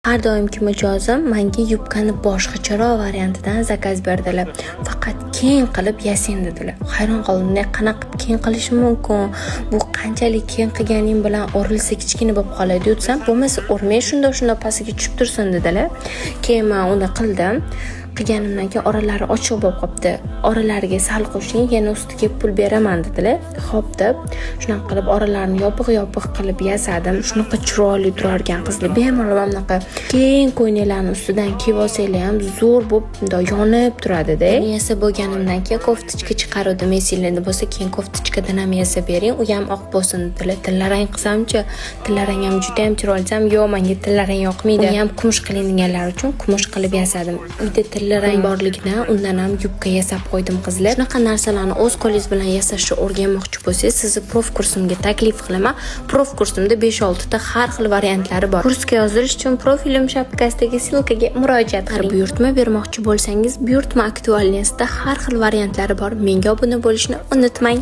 Har doimgi mijozim menga yubkani boshqacharoq variantidan заказ berdilar. Faqat keng qilib yasang dedilar. Hayron qoldim. Ne, qanaqa qilib keng qilishim mumkin? Bu qanchalik keng qilganing bilan o'rilsa, kichkina bo'lib qoladi desam, bo'lmasa o'rmay, shundoq shundoq pastiga tushib tursin dedilar. Keyin man uni qildim. Qilganimdan keyin oralari ochiq bo'lib qolibdi. Oralariga sal qo'shing, yana ustiga pul beraman dedilar. Xo'p deb, shunaqa qilib oralarini yopiq yopiq qilib yasadim. Shunaqa chiroyli turar ekan, qizlar. Bemalol mana bunaqa keng ko'ylaklarni ustidan kiyib olsanglar ham zo'r bo'lib, bundoq yonib turadida. Yasab bo'lganimdan keyin кофточка chiqaruvdim. Esinglarda bo'lsa, keyin кофточка dan ham yasab bering, u ham oq bo'lsin dedilar. Tillarang qilsamchi, tillarang ham juda ham chiroyli desam, yo'q, menga tillarang yoqmaydi. Uni ham kumush qiling deganlar uchun kumush qilib yasadim. Uyda tillarang borligidan undan ham yubka yasab qo'ydim, qizlar. Shunaqa narsalarni o'z qo'lingiz bilan yasashni o'rganmoqchi bo'lsangiz, sizni проф kursimga taklif qilaman. Проф kursimda 5-6 ta har xil variantlari bor. Kursga yozilish uchun profilim shapkasidagi ссылка ga murojaat qiling. Buyurtma bermoqchi bo'lsangiz, buyurtma актуальность da har xil variantlari bor. Menga obuna bo'lishni unutmang.